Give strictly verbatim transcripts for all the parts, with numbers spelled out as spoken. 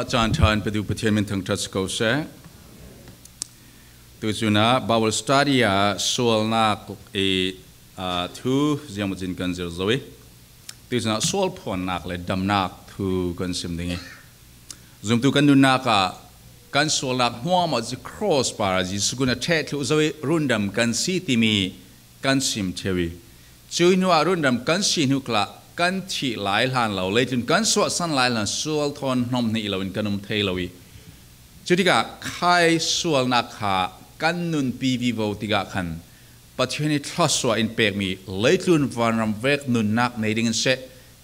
Caan ṭha in petu Pathian min thangṭhat si ko seh. Tuihsun ah Bible study ah sualnak i, aa, thu ziangmawzin kan zir zo i, tuihsun ah sual phuannak le damnak thu kan sim ding i, zumtu kan nunnak ah kan sualnak hmuahhmuah Jesuh cross par ah Jesuh kun a ṭheh thluh zo i rundam kan si timi kan sim ṭheu i, cuih hnuah rundam kan si hnu klah kan thih lai hlan lo, leitlun kan suahsan lai hlan sual thawn hnawm hnih loin kan um thei lo i, cutikah khai sualnak kha kan nunpi vivo tikah khan Pathian i thluasuah in pekmi leitlun vanram vek nunnak nei dingin seh,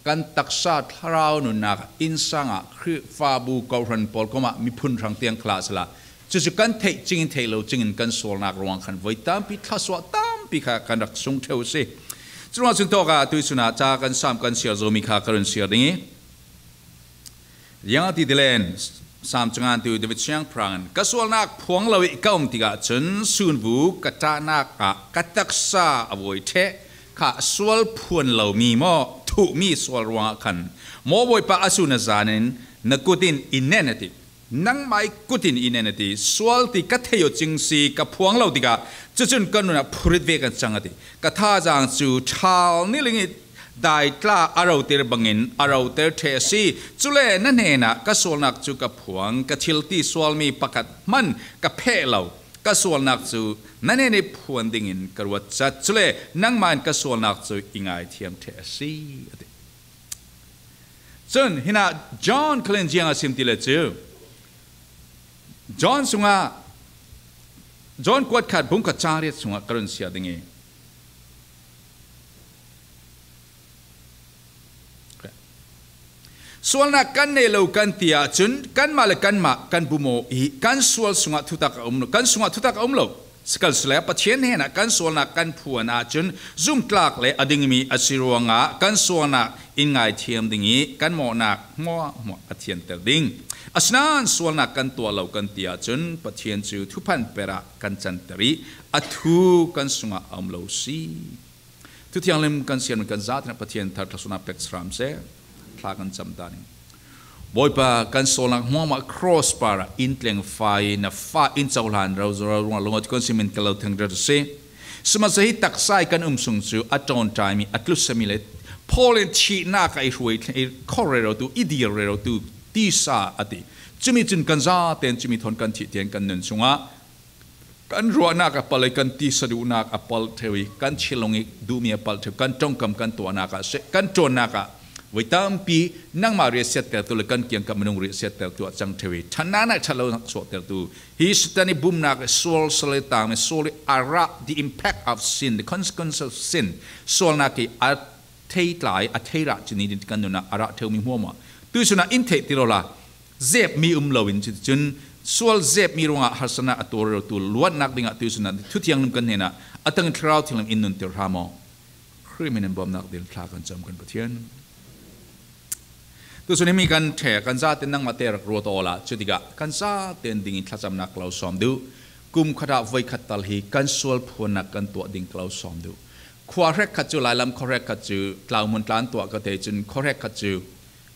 kan taksa thlarau nunnak innsang ah Khrihfabu kohhran pawl komah miphun hrang tiang khal ah sila, cucu kan theih cingin theih lo cingin kan sualnak ruang khan voi tampi thluasuah tampi kha kan rak sung ṭheu si. Curuangah cun tawkah tuihsun ah ca kan sam kan siar zomi kha ka run siar ding i, ziang a ti ti len, Sam cangan tu David Siangpahrang in, ka sualnak phuang lo i ka um tikah cun sunvu ka ṭahnak ah ka taksa a voi ṭheh kha sual phuan lomi maw thuhmi sual ruangah khan maw Bawipa a sun a zan in na kut in i nen a ti. Nangmah i kut in i nen a ti. Sual ti ka thei aw cing si, ka phuang lo tikah cucun ka nun ah phurit ve kan cang a ti. Ka thazaang cu ṭhal niling i dai tla a roter bangin a roter ṭheh a si. Cule na hnenah ka sualnak cu ka phuang, ka thil ti sualmi pakhat hman ka pheh lo. Ka sualnak cu na hnen i phuan dingin ka ruat cat. Cule nangmah in ka sualnak cu i ngaithiam ṭheh a si, a ti. Cun hinah John khal in ziang a sim ti le cu, John sungah, John kuat khat bung khat cang riat sungah ka run siar ding i, sualnak kan nei lo kan ti ahcun kanmah le kanmah kan bum aw i kan sual sungah thutak a um lo, kan sungah thutak a um lo. Sikhalsehla Pathian hnenah kan sualnak kan phuan ahcun zumtlak le a dingmi a si ruangah kan sualnak in ngaithiam ding i kan mawhnak hmuahhmuah a thianter ding. Asinain sualnak kan tuah lo kan ti ahcun Pathian cu thuphan per ah kan canter i a thu kan sungah a um lo si. Thu thianghlim kan siarmi kan zate in Pathian thar thluasuahnak pek hram seh. Thla kan cam ta ning. Bawipa, kan sualnak hmuahhmuah cross par ah in tlengfa i na fa in cohlan ro, ro ruangah lungawt kan simin kan lo thangṭhat a si. Sihmanhsehlaw hi taksa i kan um sung cu a ṭawnṭaimi, a tlusami le Paul in thihnak ah i hruai, i khor rerotu, i dir rerotu tisa a ti. Cumi cun kan zate in cumi thawn kan thih tiang kan nun sungah kan ruahnak a palh i kan tisa duhnak a palh ṭheu i kan thinlung i duhmi a palh ṭheu, kan ṭongkam kan tuahnak ah seh, kan ṭawnnak ah voi tampi nangmah riahsiattertu le kan kiangkap minung riahsiattertu a cang ṭheu i ṭhatnak ah ṭhat lo suahtertu hi Satan i bumnak le sual, sual i tangmi sual i a rah, the impact of sin, the consequence of sin, sualnak i a thei tlai, a thei rah cini din kan nun ah a rah ṭheumi hmuahhmuah tuihsun ah in theih ti lo la, zepmi um loin cuticun sual zepmi ruangah harsatnak a tuar rero tu luatnak dingah tuihsun ah thu thianghlim kan hnenah a tangin thlarau thianghlim in nunter hram aw. Khrih min in bawmnak ding thla kan cam kan Pathian. Tuihsun himi kan ṭheh kan zate nangmah te rak ruat awla cutikah kan zate in dingin thlacamnak ka lo sawm duh. Kum khat ah voikhat tal hi kan sual phuannak kan tuah ding ka lo sawm duh. Khua hrekkhat cu, lailam khua hrekkhat cu, tlauhmun tla an tuah ka te cun khua hrekkhat cu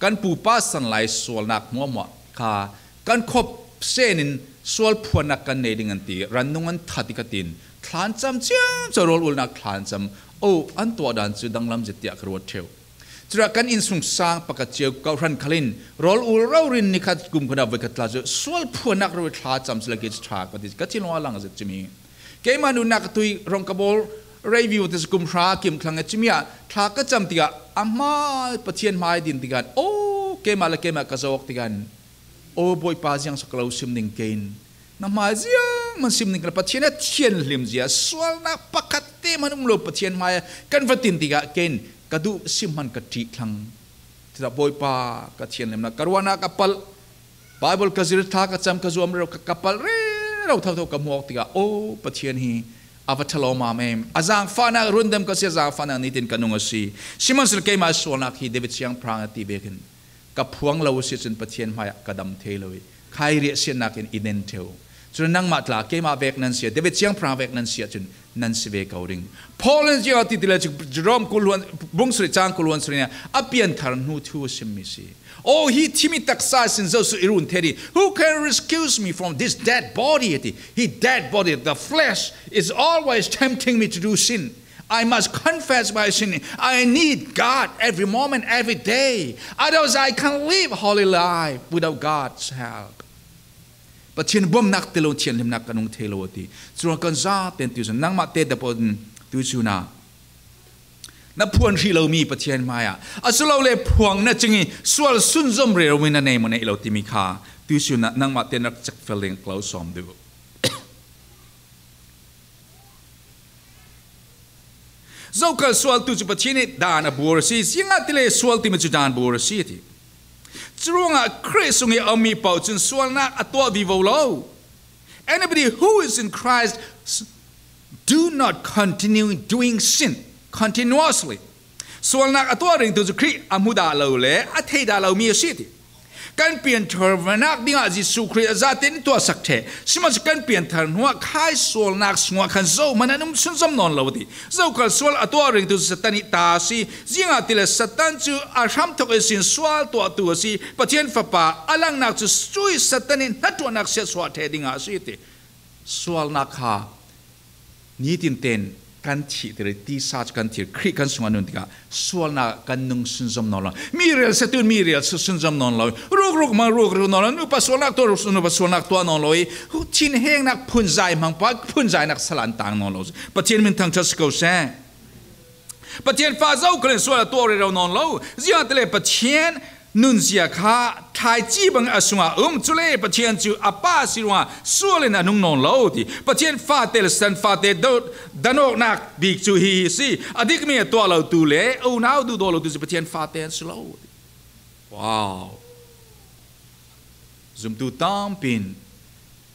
kan pupa san lai sualnak hmuahhmuah kha kan khop sen in sual phuannak kan nei ding an ti, rannung an that i ka tin, thlan cam ciamco rawl ulnak thlan cam, oh, an tuah dan cu danglam zet tiah ka ruat ṭheu. Curuah kan innsungsang pakhat cio kohhran khal in rawl ul rori in nikhat kum khat ah voikhat tla cu sual phuannak rori thla cam si le kei cu ṭha ka ti, ka thinlung a lang zet cumi. Keimah nunnak a tui rong ka bawl rei vivo te cu kum hra kim thlang e cumi ah thla ka cam tikah a hmai Pathian hmai din tikah, oh, keimah le keimah ka zawk tikah, aw Bawipa, ziang so ka lo sim ning kei in, na hmai ziang man sim ning ka, Pathian a thianhlim zia sualnak pakhat te man um lo Pathian hmai a kan va tin tikah kei in ka duh sim hman ka ṭih thlang. Cucaah Bawipa, ka thianhlimnak, ka ruahnak a palh, Baibal ka zir, thla ka cam, ka zuam rero, ka, ka palh rero thotho ka hmuak tikah, aw Pathian hi a va ṭhalawm em, a zaangfahnak rundam ka si, a zaangfahnak nitin ka nung a si. Sihmanhsehlaw keimah sualnak hi David siangpahrang a ti vekin ka phuang lo a si cun Pathian hmaiah ka dam thei lo i, khai riahsiatnak in i nen ṭheu. Cun nangmah tla keimah vek nan si a, David siangpahrang vek nan si ahcun nan si ve ko ding. Paul in ziang a ti ti le cu Rom kul hluan, bung sarih cang kul hluan sarih nih a pianthar hnu thu a simmi si. Oh, hi thimi taksa sin zo su i run thei dih. Who can rescue me from this dead body? A ti. Hi dead body, the flesh is always tempting me to do sin. I must confess my sin. I need God every moment, every day. Otherwise, I can't live a holy life without God's help. Pathian bawmhnak ti lo thianhlimnak kan nung thei lo a ti. Curuang kan za ten tuisun nangmah te dapon tuisun ah na phuan hrih lomi Pathian hmaiah a si lo le phuang na cing i sual sunzom rero mi na nei maw nei lo timi kha tuisun ah nangmah te nak cek fel ding ka lo sawm duh. Zokhal sual tu cu Pathian nih dan a buar a si, ziangahtile sual timi cu dan buar a si a ti. Curuangah Khrih sung i a ummi paoh cun sualnak a tuah vivo lo. Anybody who is in Christ s- do not continue doing sin continuously. Sualnak a tuah ringtu cu Khrih a hmu dah lo le a thei dah lomi a si a ti. Kan pianthar venak dingah Jesuh Khrih a zaten in tuahsak ṭheh. Sihmanhsehlaw kan pianthar hnuah khai sualnak sungah khan zohman an um sunzom nawn lo a ti. Zokhal sual a tuah ringtu cu Satan ih ta a si. Ziangahtile Satan cu a hramthok ihsin sual tuahtu a si. Pathian Fapa a langnak cu cui Satan ih hnaṭuannak siatsuah ṭheh dingah a si a ti. Sualnak kha nitin ten kan thih ti rih, tisa cu kan thih, Khrih kan sungah nun tikah sualnak kan nung sunzom nawn lo. Mi rel satu in mi rel su sunzom nawn lo. Rukruk hmang rukruk nawn lo. Nupa sualnak tuah ruk nupa sualnak tuah nawn lo i thinhengnak phunzai hmang pa phunzainak sal an tang nawn lo. Pathian min thangṭhat si ko seh. Pathian fa zokhal in sual a tuah rero nawn lo. Ziangahtile Pathian nunzia kha thlaici bang a sungah um. Cule Pathian cu a Pa a si ruangah sual in a nung nawn lo ti. Pathian fate le Satan fate do-, danawknak bik cu hi hi si. A dikmi a tuah lotu le unau duhdaw lotu cu Pathian fate an si lo ti. Wow. Zumtu tampi in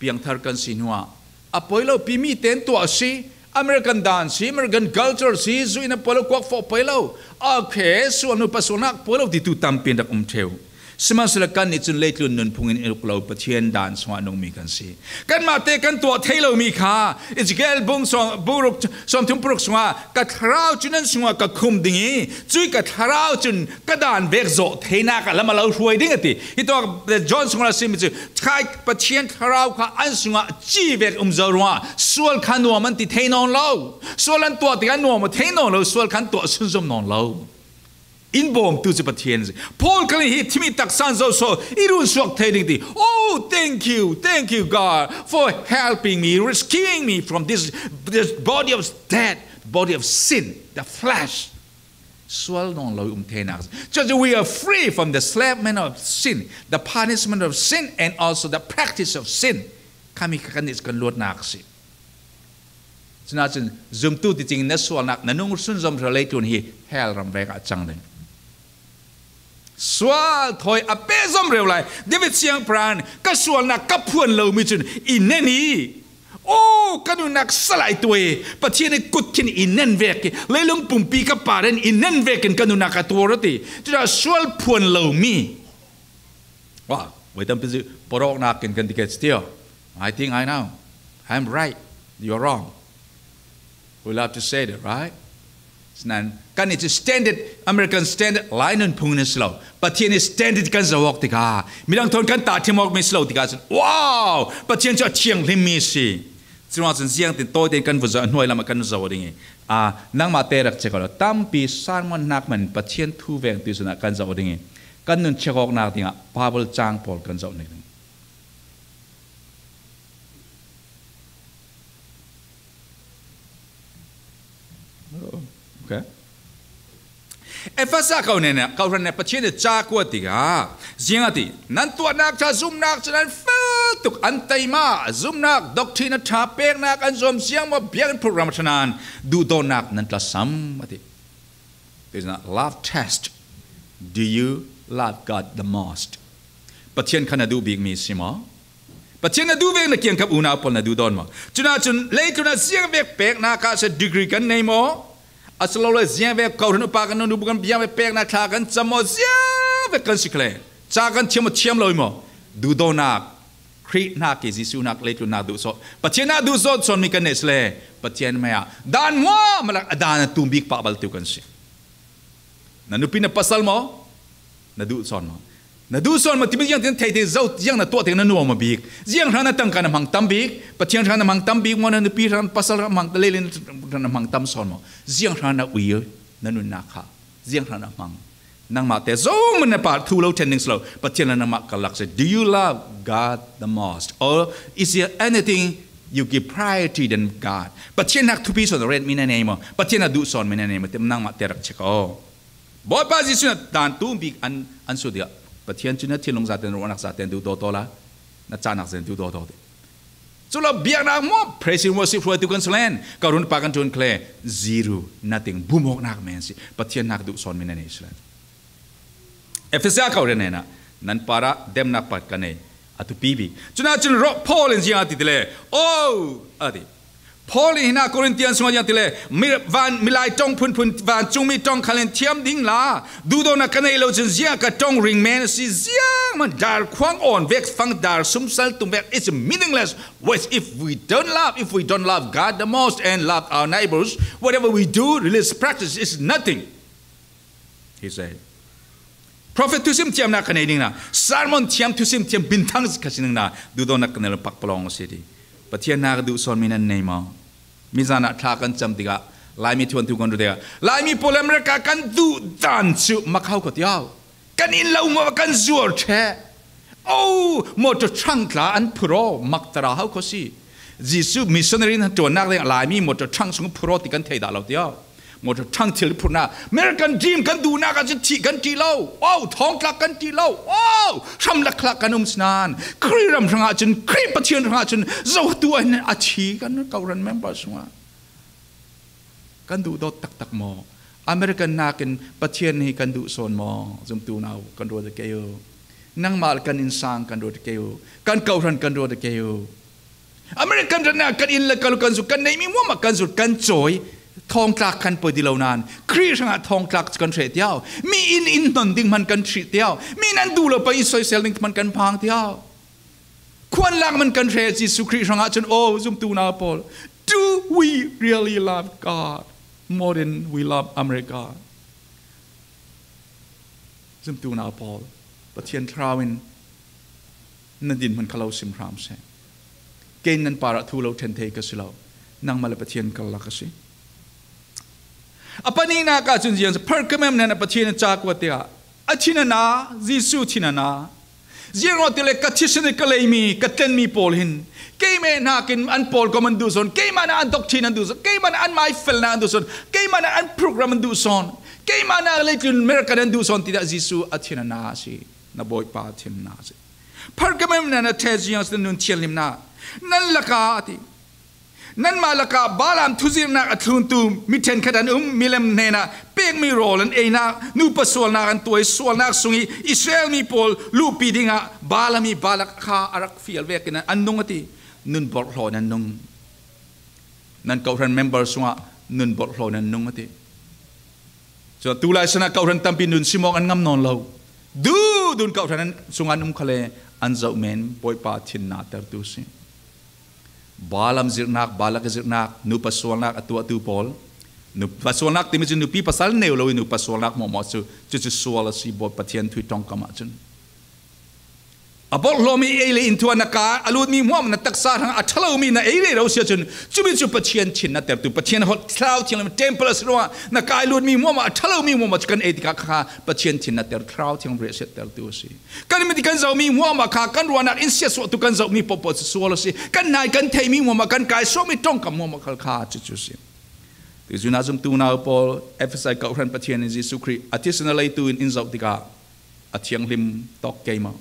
piangthar kan si hnuah a poi lo pi mi ten tuah a si, American dan si, American culture si, zu in a poi lo, kuak fawh poi lo. Okay, sual nupa sualnak poi lo titu tampi in rak um ṭheu. Sihmanhsehlaw kannih cun leitlun nunphung in i uk lo Pathian dan sungah nungmi kan si. Kanmah te kan tuah thei lomi kha Ezekiel bung sawm, bung ruk, sawmthum paruk sungah ka thlarau cu nan sungah ka khum ding i cui ka thlarau cun ka dan vek zawh theinak ah lam a lo hruai ding a ti. Hi tuah John sungah a simi cu, kha Pathian thlarau kha an sungah ci vek um zo ruangah sual kha nuam an ti thei nawn lo. Sual an tuah tikah nuam a thei nawn lo, sual kha an tuah sunzom nawn lo. In bawmtu cu Pathian a si. Paul khal in hi thimi taksa in zo so i run suak thei ding ti. Oh, thank you, thank you, God, for helping me, rescuing me from this, this body of death, body of sin, the flesh. Sual nawn lo um theinak. Just we are free from the enslavement of sin, the punishment of sin, and also the practice of sin. Khami kha kan nih kan luatnak si. Cunah cun zumtu ti cing na sualnak na nung sunzom hra leitlun hi hell ram vek ah cang ding. Sual thawi a pehzom reu lai. David siangpahrang ka sualnak ka phuan lomi cun i nen i, oh, ka nunnak salai tuai, Pathian i kut khin i nen vek i, leilung pumpi ka pa ren i nen vekin ka nunnak a tuar a ti. Cunah sual phuan lomi. Wah, voi tampi cu porawknak in kan ti ke tio. I think I know. I'm right. You're wrong. We love to say that, right? Snan, kan i cu standard, American standard, lai nunphung in si lo. Pathian i standard kan zoh awk tikah, midang thawn kan ta thim awk mi si lo tikah cun, wow! Pathian cu a thianghlim mi si. Curuangah cun ziangtin tawi tein kan vun zoh, a hnuai lam ah kan zoh ding i, aa, nangmah te rak cek awla tampi sermon hnak hman Pathian thu veng ti cun ah kan zoh ding i, kan nun check awknak dingah Bible cang pawl kan zoh ning. Oh, okay. Efesa ko nih, ko hran nih Pathian nih ca kuat tikah, ziang a ti, nan tuahnak ṭha zumhnak cun an fel tuk, an teima, zumhnak, doctrine a ṭha peknak an zuam ziang maw, biakinn program a ṭha nain duhdawtnak nan tlasam, a ti. There's a love test. Do you love God the most? Pathian kha na duh bikmi si maw? Pathian na duh vek na kiangkap unau pawl na duh dawn maw? Cunah cun leitlun ah ziang vek peknak ah sa degree kan nei maw? A si lo le ziang vek kohran upa kan nunu kan ziang vek peknak thla kan cam maw? Ziang vek kan si kha le ca kan thiam maw, thiam lo i maw? Duhdawtnak, Khrih hnak hi, Jesuh hnak leitlun hnak duhsawh, Pathian hnak duhsawh sawn mi kan neih si le, Pathian mei ah dan muam a lak a dan a tum bik pah bal tu kan si. Na nupi na pasal maw? Na duhsawn maw? Na duhsawn maw? Timi ziang tin thei thei zo ziang na tuah teng na nuam a bik. Ziang hran na tangka na hmang tam bik. Pathian hran na hmang tam bik maw? Na nupi hran pasal hmang, leilin hran na hmang tam sawn maw? Ziang hran na ui na nunnak kha. Ziang hran na hmang. Nangmah te zo man na par thu lo then ding si lo. Pathian le nangmah kal lak si. Do you love God the most? Or is there anything you give priority than God? Pathian hnak thupi sawn ren mi na nei maw? Pathian a duhsawn mi na nei maw? Tem nangmah te rak check aw. Bawipa Jesuh na dan tum bik an, an su dia. Pathian cu na thinlung zaten, ruahnak zaten duh dawdaw la. Na cahnak zaten duh dawdaw dih. Cu lo biaknak maw, praise and worship hruai tu kan si len. Ka run pa kan tun kle. Zero, nothing. Bumawknak men si. Pathian hnak duhsawn mi na nei si len. Efesa kau rian hnenah nan parah demnak pakhat ka nei. A thupi bik. Cunah cun rawh Paul in ziang a ti tile, oh, a ti. Paul in hinah Korintian sungah ziang ti le, mi, van, milai ṭong phunphun vancungmi ṭong khal in thiam ding la, duhdawtnak ka neih lo cun ziah ka ṭong ring men a si, ziah man dar khuang awn vek fang dar sumsal tum vek, it's meaningless. Whereas if we don't love, if we don't love God the most and love our neighbors, whatever we do, religious practice is nothing. He said, Prophet thusim thiamnak ka nei ding na, sermon thiam, thusim thiam, binthang ka si ding na, duhdawtnak ka nei lo pakpalawng a si ti. Pathian hna ka duh sawn mi nan nei maw? Mizan ah thla kan cam tikah, Laimi thuanthu kan ruat tikah, Laimi pawl America kan duh dan cu mak hau ko tiau. Kan inn lo maw kan zuar ṭheh. Oh, motor ṭhang tla an phur aw, mak tara hau ko si. Jesuh missionary nan ṭuannak ding Laimi motor ṭhang sung phur aw ti kan thei dah lo tiau. Motor ṭhang thil phurnak, American dream kan duhnak ah cun thih kan ṭih lo. Oh, thawngtlak kan ṭih lo. Oh, hramlak hlak kan um sinan, Khrih ram hrangah cun, Khrih Pathian hrangah cun, zotu ah hin a thi kan kohran member sungah. Kan duh dawt taktak maw? American nakin Pathian hi kan duh sawn maw? Zumtu nau kan ruat a kei u. Nangmah le kan innsang kan ruat a kei u. Kan kohran kan ruat a kei u. American ratnak kan inn le kan lu kan zu kan neihmi hmuahmah kan zu kan cawi. Thawngtlak kan poi ti lo nan, Khrih hrangah thawngtlak kan hreh tiau. Mi in in hnon ding hman kan hrih tiau. Mi nan duh lo pei in soisel ding hman kan phang tiau. Khuan lak man kan hreh Jesuh Khrih hrangah cun, oh, zumtu nau pawl, do we really love God more than we love America? Zumtu nau pawl, Pathian thlarau in na dinhmun kha lo sim hram seh. Kei nan parah thu lo ṭhen thei ka si lo, nangmah le Pathian karlak a si. A pahnihnak ah cun ziang si, Pergamum nan a Pathian a ca kuat tikah a thin a na, Jesuh thin a na. Ziangruangah ti le ka thisen ka leimi, ka tlenmi pawl hin keimah hnakin an pawlkom an duh sawn, keimah na an doctrine an duh sawn, keimah na an maifelnak an duh sawn, keimah na an program an duh sawn, keimah na leitlun American an duh sawn tiah Jesuh a thin a na a si. Na Bawipa a thin a na a si. Pergamum nan a ṭhe ziang si, nun thianhlimnak nan lakah a ti. Nanmah lakah Balaam thuzirhnak a thluntu mi ṭhenkhat an um, milem hnenah pekmi rawl an einak, nupa sualnak an tuah i sualnak sung i Israel mi pawl luhpi dingah Balaam i Balak kha a rak fial vekin an nung a ti. Nun borhhlaw in an nung. Nan kohhran member sungah nun borhhlaw in an nung a ti. Cun tulai sinah kohhran tampi nun simawk an ngam nawn lo. Duhdun kohhran an, sungah an um khale an zoh men Bawipa thinna tertu si. Balaam zirhnak, Balak zirhnak, nupa sualnak a tuahtu pawl. Nupa sualnak timi cu nupi pasal neu lo i nupa sualnak hmuahhmuah cu, cucu sual a si Bawi Pathian thu i ṭongkam ahcun. A borhhlawmi ei le in thu ah na ka a lutmi hmuahhmuah na taksa hrang a ṭha lomi na ei rero si ahcun, cumi cu Pathian thin na tertu, Pathian holh thlau thianghlim temple a si ruangah na ka a lutmi hmuahhmuah a ṭha lomi hmuahhmuah cu kan ei tikah kha Pathian thin na ter, thlau thianghlim riahsiat tertu a si. Kan mit i kan zohmi hmuahhmuah kha kan ruahnak in siatsuahtu kan zohmi paohpaoh cu sual a si. Kan hnai kan theihmi hmuahhmuah kan kai suakmi ṭongkam hmuahhmuah khal kha cucu si. Tuizun ah zumtu nau pawl, Efesa kohhran Pathian in Jesuh Khrih a thisen a leitu in in zoh tikah a thianghlim tawk keimah.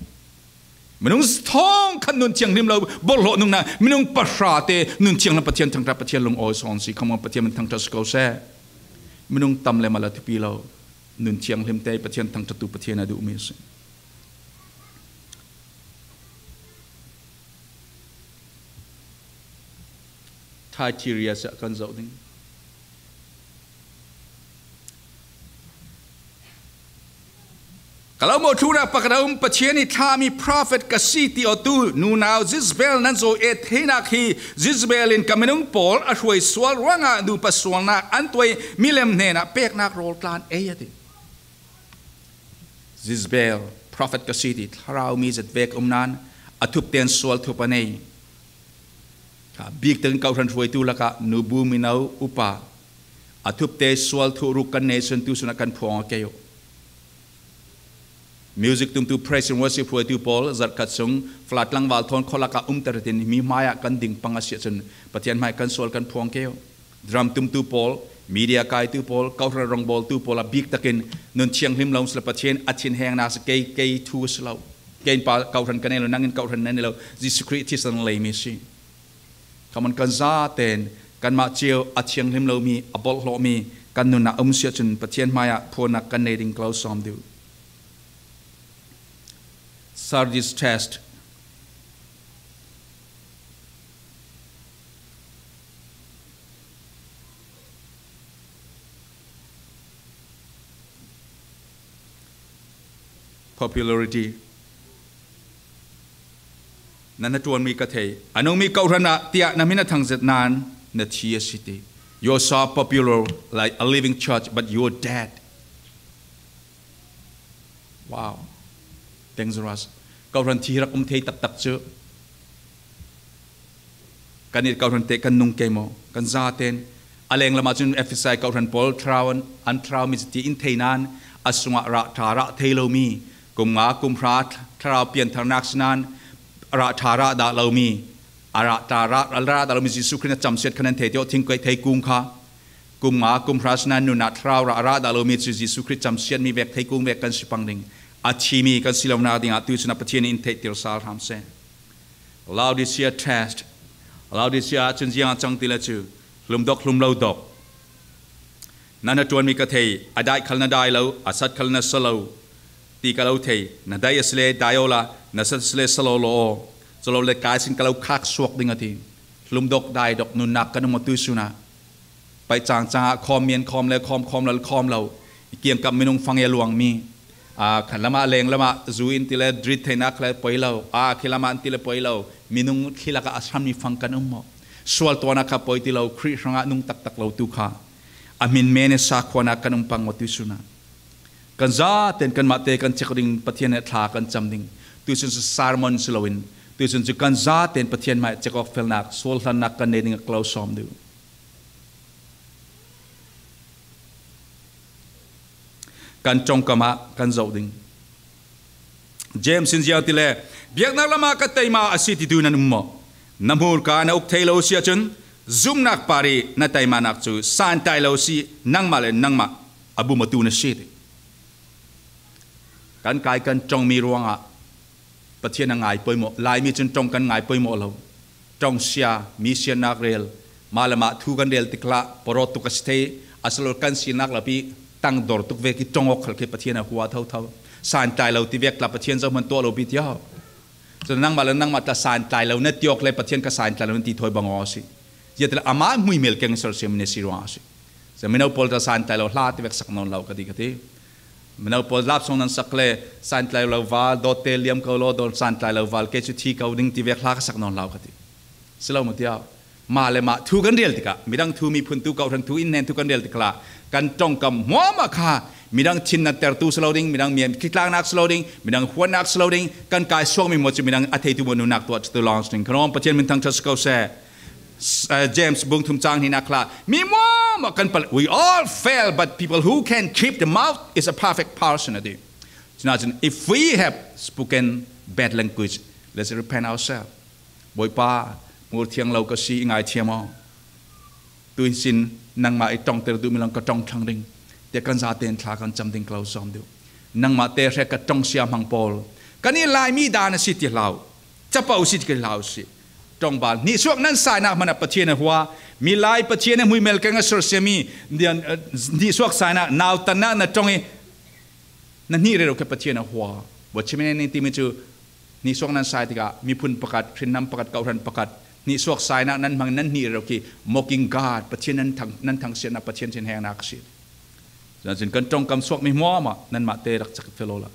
Minung thawng khat nun thianghlim lo, borhhlawh nungna, minung pahra te nun thianghlim Pathian thangṭhat, Pathian lungawi sawn si, khamang Pathian min thangṭhat si ko seh. Minung tam le mah la thupi lo, nun thianghlim te Pathian thangṭhattu Pathian a duhmi a si. Thyatira ah kan zoh ding. A lo mawh thluhnak pakhat a um, Pathian ih thlahmi prophet ka si ti awtu nunau Jezebel nan zaw et theinak hi. Jezebel in ka minung pawl a hruai sual ruangah nupa sualnak an tuai milem hnenah peknak rawl tlan ei a ti. Jezebel prophet ka si ti thlarau mi zet vek um nan a thupte in sual thup a nei. Kha bik takin kawhhran hruaitu lakah nubu mino upa a thupte sual thuh ruk kan nei sun tu sunah kan phuang a kei uh. Music tumtu praise and worship hruaitu pawl zarhkhat sung flat tlangval thawn khualakah um taretin mi hmaiah kan ding pang a si ahcun Pathian hmai kan sual kan phuang kei uh. Drum tumtu pawl, media kaitu pawl, kawhhran rongbawltu pawl a bik takin nun thianghlim lo si lo, Pathian a thinhengnak si, kei, kei thu si lo. Kei in pa kawhhran ka nei lo, nang in kawhhran na nei lo, Jesuh Khrih thisen leimi si. Khaman kan zaten kanmah cio a thianghlim lomi, a bolhhlawhmi kan nunah um si ahcun Pathian hmaiah phuannak kan nei ding ka lo sawm duh. Sardis test. Popularity. Na hnaṭuanmi ka thei. A nungmi kawhhran ah tiah na min a thangzet nain na thi a si ti. You're so popular like a living church, but you're dead. Wow. Dangerous. Kawhhran thi rak um thei taktak cu. Kan it kawhhran te kan nung kei maw? Kan zaten a lenglam ahcun Efesa kawhhran pawl thlarau an, an thlarau mi ti in thei nain a sungah rah ṭha rah thei lomi, kum nga kum hra thlarau piantharnak si nain rah ṭha rah dah lomi, a rah ṭha rah, a rah dah lomi Jesuh Khrih na camsiat kha nan thei ti aw, thingkuai theikung kha. Kum nga kum hra si nain nun ah thlarau rah a rah dah lomi cu Jesuh Khrih camsiatmi vek theikung vek kan si pang ding. A thimi kan si lonak dingah tuisun ah Pathian in in theihter sal hram seh. Laodicea test. Laodicea ahcun ziang a cang ti le cu hlumdok hlum lo dok. Na hnaṭuanmi ka thei, a daih khal na dai lo, a sat khal na sa lo ti ka lo thei. Na daih a si le dai awla, na sat a si le sa law law aw. Cu lo le kai sin ka lo khak suak ding a ti. Hlumdok daidok nunnak kan um a tuisun ah. Paih cangcang ah khawm mian khawm le khawm, khawm lo le khawm lo. I kiangkap minung fang i a luangmi. Aa, khan lamah leng lamah zu in ti le drit theinak le poi lo. Aa, khi lamah in ti le poi lo. Minung thli lakah a hrammi fang kan um maw? Sual tuahnak kha poi ti lo. Khrih hrangah nung taktak lo tu kha. A hmin men i sakhuanak kan um pang maw tuisun ah? Kan zaten kanmah te kan check ding, Pathian he thla kan cam ding. Tuisun cu sermon si loin, tuisun cu kan zaten Pathian hmai check awk felnak, sual hlannak kan nei ding a ka lo sawm duh. Kan ṭongkam ah kan zoh ding. James in ziang ti le, biaknak lamah ka taima a si titu nan um maw? Na hmurka na uk thei lo si ahcun, zumhnak par i na taimanak cu santlai lo si, nangmah le nangmah a bum a tu na si ti. Kan kai kan ṭongmi ruangah Pathian a ngai poimawh, Laimi cun ṭong kan ngai poimawh lo. Ṭongsia, mi siannak rel, mah le mah thu kan rel tiklah, pawrawt tuk a si thei, a si lo kan sinak lo pi, tangdor tuk vek i ṭong awk khal khi Pathian a hua thotho. Santlai lo ti vek tla Pathian zohman tuah lo pi tiah. Cun nangmah le nangmah tla santlai lo na ti awk le Pathian kha santlai lo na ti thawi bang aw a si. Ziatil amah hmuihmel keng sersiam na si ruang a si. Cun mino pawl tla santlai lo hla ti vek sak nawn lo ka ti, ka ti. Mino pawl lapsong nan sak le santlai lo val, dawtte liam ko law, dawn santlai lo val, kei cu thi ko ding ti vek hla ka sak nawn lo ka ti. Si lo maw tiah? Mah le mah thu kan rel tikah, midang thu, miphun tu, kawhhran thu, innhnen thu kan rel tikah, kan ṭongkam hmuahmah kha midang thin na tertu si lo ding, midang mian khitlaknak si lo ding, midang huatnak si lo ding, kan kai suakmi maw cu midang a theitu maw nunnak tuah tu lawng si ding. Kha rawng Pathian min thangṭhat si ko seh. S-, eh, James bung thum cang hnihnak khla, mi hmuahmah kan palh. We all fail, but people who can keep the mouth is a perfect person, a ti. Cun ahcun, if we have spoken bad language, let's repent ourselves. Bawipa, hmur thiang lo ka si, i ngaithiam aw. Tuisin nangmah i ṭongter duhmi lawng ka ṭong thlang ding, tiah kan zaten thla kan cam ding ka lo sawm duh. Nangmah te hrek ka ṭongsia hmang pawl, kan i Laimi dan a si ti hlau, capo si ti hlau si. Ṭongbal hnihsuak nan sainak hmanh ah Pathian a hua, milai Pathian a hmuihmel keng a sersiami, eh, hnihsuak sainak, nautannak na ṭong i na hnih rero khi Pathian a hua. Watchman timi cu hnihsuak nan sai tikah miphun pakhat, hrinnam pakhat, kawhhran pakhat, hnihsuak sainak nan hmang, nan hnih rero khi mocking God, Pathian nan thang, nan thangsiatnak, Pathian thinhengnak a si. Cun kan ṭongkam suakmi hmuahmah nanmah te rak cak felo la.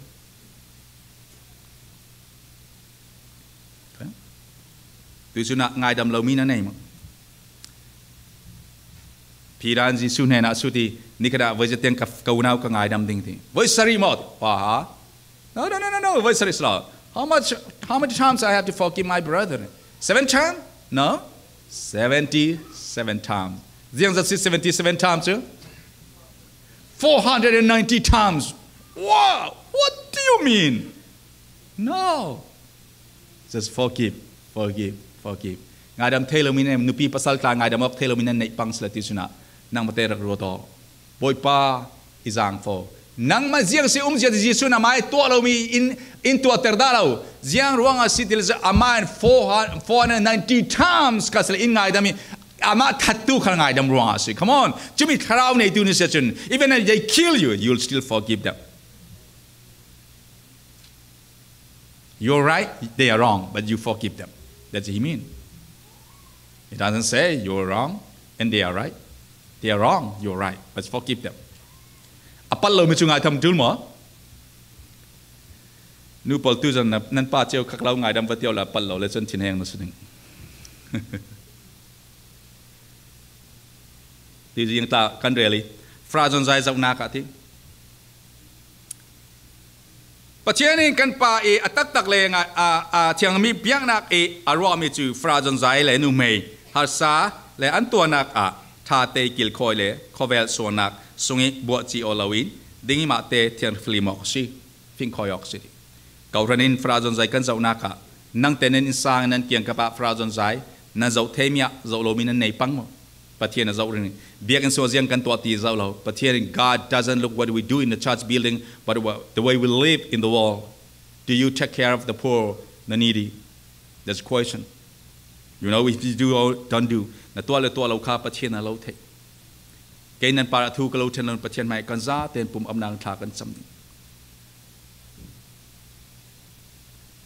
Tuisun ah ngaidam lo mi na nei maw? Peter in Jesu hnenah a sut hi, ni khat ah voi za tiang ka, ka unau ka ngaidam ding ti. Voi sarih maw? Aha. No, no, no, no, no. Voi sarih sila. How much, how many times I have to forgive my brother? Seven times? No. Seventy-seven times. Ziang zat si seventy-seven times chu? Four hundred and ninety times. Wow! What do you mean? No. Just forgive, forgive, forgive. Ngaidam thei lo mi na nei, nupi pasal tla ngaidam awk thei lo mi na neih pang sila tuisun ah. Nangmah te rak ruat aw. Bawipa i zangfo. Nangmah ziang si um zia Jesu in amah i tuah lo mi in, in tuahter dah lo. Ziang ruangah si ti le amah in four hundred, four hundred ninety times kha sila in ngaidam hi. Amah thattu kha ngaidam ruangah si. Come on. Cumi thlarau neitu ni sia chun. Even if they kill you, you'll still forgive them. You're right, they are wrong, but you forgive them. That's what he mean. He doesn't say you're wrong and they are right. They are wrong, you're right, but forgive them. A pal lo mi chu ngai tham tul maw? Nu pawl tu zan na, nan pa cheu khak lo ngaidam va tiau la pal lo le chun thin heng na su ding. Ti zing ta kan rel hi. Fra zon zai zau na ka ti. Pathian in kan pa i a taktak le nga, a, a thiang mi biaknak i a ruah mi cu fra zon zai le numei harsa le an tuanak ah tha te kilkhawi le khawvel sualnak sung i buah ci aw lo in ding i mah te thiang fili mawk a si. Fingkhawi awk si. Kawhhran in fra zon zai kan zohnak ah nangte nan innsang nan kiangkap ah fra zon zai nan zoh thei mi ah zoh lo mi nan nei pang maw? Pathian a zoh ring. Biakinn sung ziang kan tuah ti zoh lo. Pathian in God doesn't look what we do in the church building, but what, the way we live in the world. Do you take care of the poor, the needy? That's the question. You know, if you do or don't do, na tuah le tuah lo kha Pathian a lo thei. Kei nan par a thu ka lo ṭhen lo Pathian hmai kan za ten pum amnak thla kan cam ding.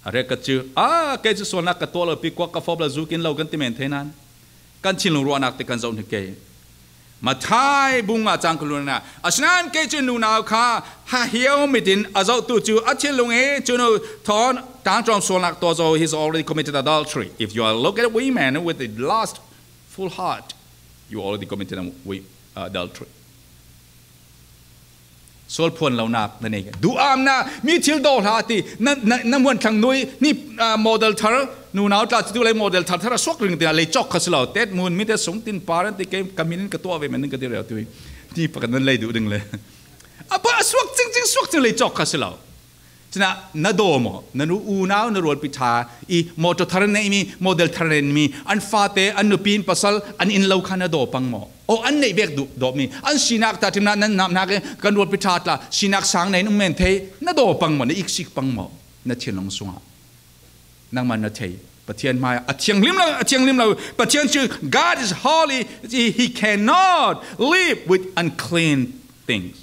A rek ka cu, a, kei cu sualnak ka tuah lo pi kuak ka fawp lo zuk in lo kan ti men thei nan. Kan thinlung ruahnak te kan zoh hnik kei. Mathai bung nga cang ka luna. Asinain kei cu nunau kha ha hiau mit in a zoh tu cu a thinlung i cu nu thawn tangtawm sualnak tuah zo he's already committed adultery. If you are look at a women with a lust full heart, you already committed a wi-, adultery. Sual phuan lonak na nei. Duhamna, mi thil daw hlah ti, na, na, na muan thlang nui, ni, ah, model thar, nunau tla tu lei model thar, thar a suak ring ti na lei cawk kha si lo. Tet mun, mi te sung tin par an ti kei, ka min in ka tuah ve, min in ka ti reu tu. Ni pakhat nan lei duh ding le. A pa a suak cing cing, suak cing lei cawk kha si lo. Cina, na daw maw? Na nu unau, na rualpi ṭha, i motor thar nei mi, model thar nei mi, an fate, an nupi in pasal, an in lo kha na daw pang maw? O an neih vek duh, dawh mi. An sinak ta timna nan nam nak e, kan rualpi ṭha tla, sinak sang nei in um men thei, na daw pang maw, na iksik pang maw? Na thinlung sungah. Nangmah na thei. Pathian hmai, a thianghlim lo, a thianghlim lo. Pathian cu, God is holy, he, he cannot live with unclean things.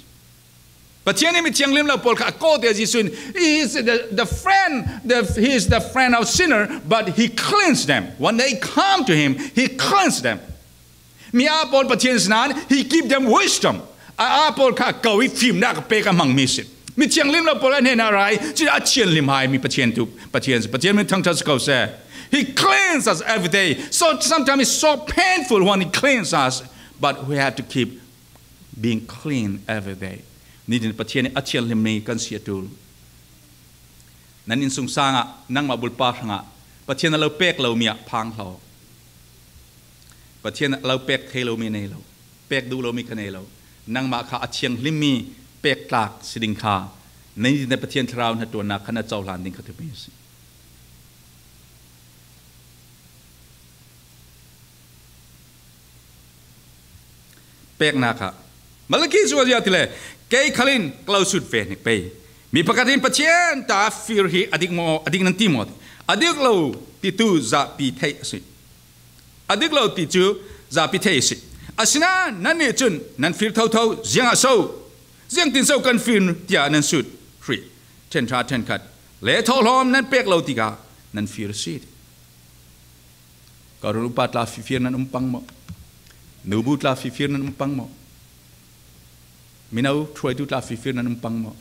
Pathian in mi thianghlim lo pawl kha a kawte Jesuh in, he is the, the friend, the, he is the friend of sinner, but he cleans them. When they come to him, he cleans them. Mi a pawl Pathian sinan, he give them wisdom. A, a pawl kha ko i fimnak a pek a hmang mi si. Mi thianghlim lo pawl a hnen a rai, ci a thianghlim hai mi Pathian tu, Pathian, Pathian min thangṭhat si ko se. He cleans us every day. So sometimes it's so painful when he cleans us, but we have to keep being clean every day. Nitin Pathian a thianghlim mi kan si a tul. Nan innsungsang ah, nangmah bulpa hrangah, Pathian a lo pek lo mi ah phang hlah. Pathian a lo pek thei lo mi nei lo, pek duh lo mi ka nei lo. Nangmah kha a thianghlim mi pek tlak si ding kha, nitin Pathian thlarau hnaṭuannak kha na cohlan ding kha thupi a si. Peknak ah Malaki cu a ziah ti le, kei khal in ka lo sut ve hnik pei. Mi pakhat in Pathian ta fir hi a dik maw, a dik nan ti maw? A dik lo ti tu zahpi theih a si. A dik lo ti cu zahpi theih a si. Asinain nannih cun nan fir thotho, ziangah so? Ziangtin so kan fir tiah nan sut hrih? Ṭhen ṭha ṭhen khat le thawhlawm nan pek lo tikah nan fir a si. Ka rul upa tla fifir nan um pang maw? Nubu tla fifir nan um pang maw? Mino thuaitu tla fifir nan um pang maw?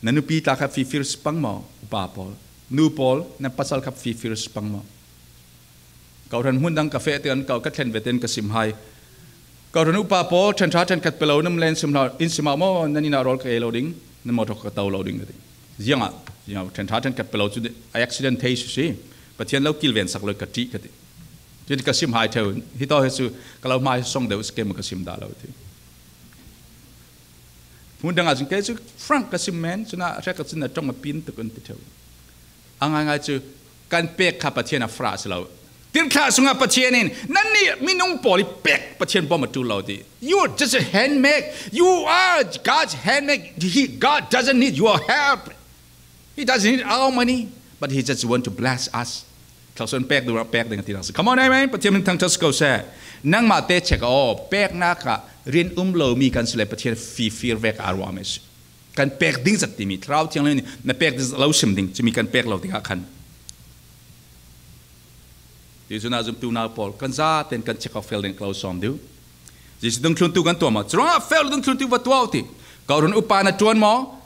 Na nupi tla kha fifir si pang maw? Upa pawl. Nu pawl, nan pasal kha fifir si pang maw? Kawhhran hmun dang ka feh tein ka, ka thlen ve tein ka sim hai. Kawhhran upa pawl, ṭhen ṭha ṭhen khat pe lo nan len sim hlah, in sim ah maw, nan inn ah rawl ka ei lo ding, nan motor ka to lo ding ka ti. Ziangah, ziangah ṭhen ṭha ṭhen khat pe lo cu a accident thei si si. Pathian lo kilven sak lo ka ṭih ka ti. Cun ka sim hai ṭheu, hi tawh hi cu ka lo hmai song deuh si ke maw ka sim dah lo ti. Hmun dang ah cun kei cu frank ka sim men, cun a hrek ka cun a ṭong a pin tuk an ti ṭheu. A ngaingai cu kan pek kha Pathian a farah si lo. Tirhthlah sungah Pathian in, "Nannih minung pawl i pek Pathian bawm a ṭul lo," ti. "You are just a handmaid. You are God's handmaid. He, God doesn't need your help. He doesn't need our money, but He just want to bless us." Thluasuah pek duh pek ding a ti nak si. Come on, amen. Pathian min thangṭhat si ko seh. Nangmah te check aw, peknak ah rin um lomi kan si le Pathian fifir vek a ruahmi a si. Kan pek ding zat timi, Thlarau Thianghlim nih na pek ding zat lo sim ding, cumi kan pek lo tikah khan. Ti cun a zumtu nau pawl, kan zaten kan check aw fel ding ka lo sawm duh. Jesuh dungthluntu kan tuah maw? Curuangah fel dungthluntu va tuah u ti. Kawhhran upa na ṭuan maw?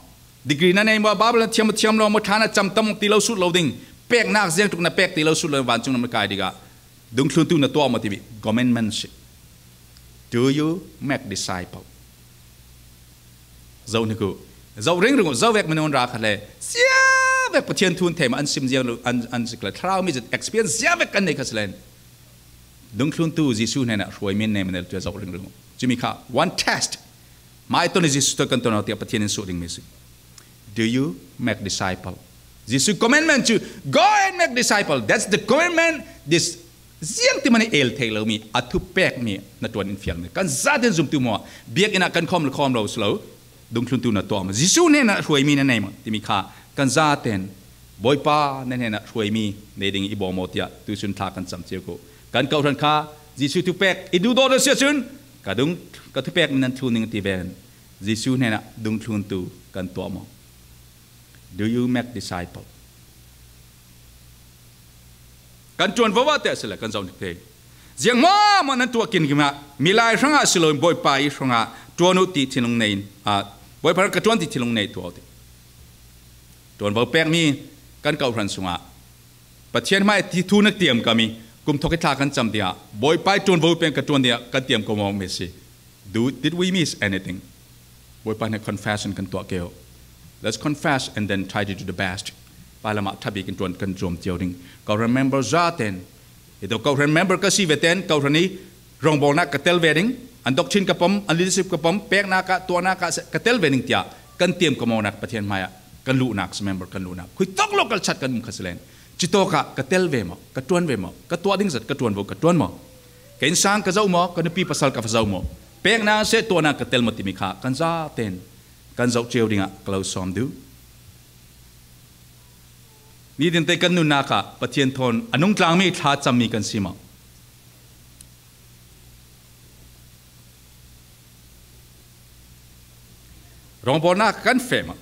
Degree na nei maw? Bible na thiam maw thiam lo maw? Thla na cam tam ti lo sut lo ding. Peknak ziangtluk na pek ti lo sut lo ding, vancung na kai ding ah. Dungthluntu na tuah maw timi commandment si. Do you make disciple? Zoh hnik uh. Zoh ringring uh. Zoh vek minung ra khat le ziang vek Pathian thu an theih maw, an sim ziang lo, an, an zik le Thlarau mi zat experience ziang vek kan nei kha si len. Dungthluntu Jesuh hnenah hruaimi an nei maw, nei lo cu zoh ringring uh. Cumi kha one test. Mah i ton i Jesuh tawh kan ton lo tiah Pathian in suh dingmi si. Do you make disciple? Jesuh commandment cu, "Go and make disciple." That's the commandment. This ziang ti man i el thei lomi, a thupekmi na ṭuan in fiang ni. Kan zaten zumtu maw, biakinn ah kan khawm le khawm lo si lo, dungthluntu na tuah maw, Jesuh hnenah hruaimi na nei maw timi kha kan zaten, "Bawipa, na hnenah hruaimi nei ding i bawm maw?" tiah tuisun thla kan cam cio ko. Kan kawhhran kha Jesuh thupek i duhdaw a si ahcun, "Ka dung, ka thupekmi nan thlun ding," ti ven. Jesuh hnenah dungthluntu kan tuah maw? Do you make disciple? Kan ṭuan vo ah teh a si le kan zoh hnik thei. Ziang maw maw nan tuah kin kim ah, milai hrangah si loin Bawipa i hrangah ṭuan uh ti thinlung nei in, ah, Bawipa hrang ka ṭuan ti thinlung nei tuah uh ti. Ṭuan vo pekmi kan kawhhran sungah Pathian hmai ti thu na tiam kami, kum thawk i thla kan cam tiah, Bawipa i ṭuan vo peng ka ṭuan tiah kan tiam ko maw mi si. Do, did we miss anything? Bawipa hnenah confession kan tuah keo. Let's confess and then try to do the best. Pai lamah ṭha bik in ṭuan kan zuam cio ding. Kawhhran member zaten, hi tawh kawhhran member ka si ve ten, kawhhran i rawngbawlnak ka tel ve ding, an doctrine ka pom, an leadership ka pom, peknak ah, tuahnak ah ka tel ve ding tiah kan tiam ka mawknak Pathian hmaiah kan luhnak si, member kan luhnak. Khui tawk lo kalchat kan um kha si len. Citawkah ka tel ve maw? Ka ṭuan ve maw? Ka tuah ding zat ka ṭuan vo ka ṭuan maw? Ka innsang ka zoh maw? Ka nupi pasal ka va zoh maw? Peknak seh tuahnak ka tel maw timi kha kan zaten kan zoh cio dingah ka lo sawm duh. Nitin te kan nunnak ah Pathian thawn a nungtlangmi thla cammi kan si maw? Rawngbawlnak kan feh maw?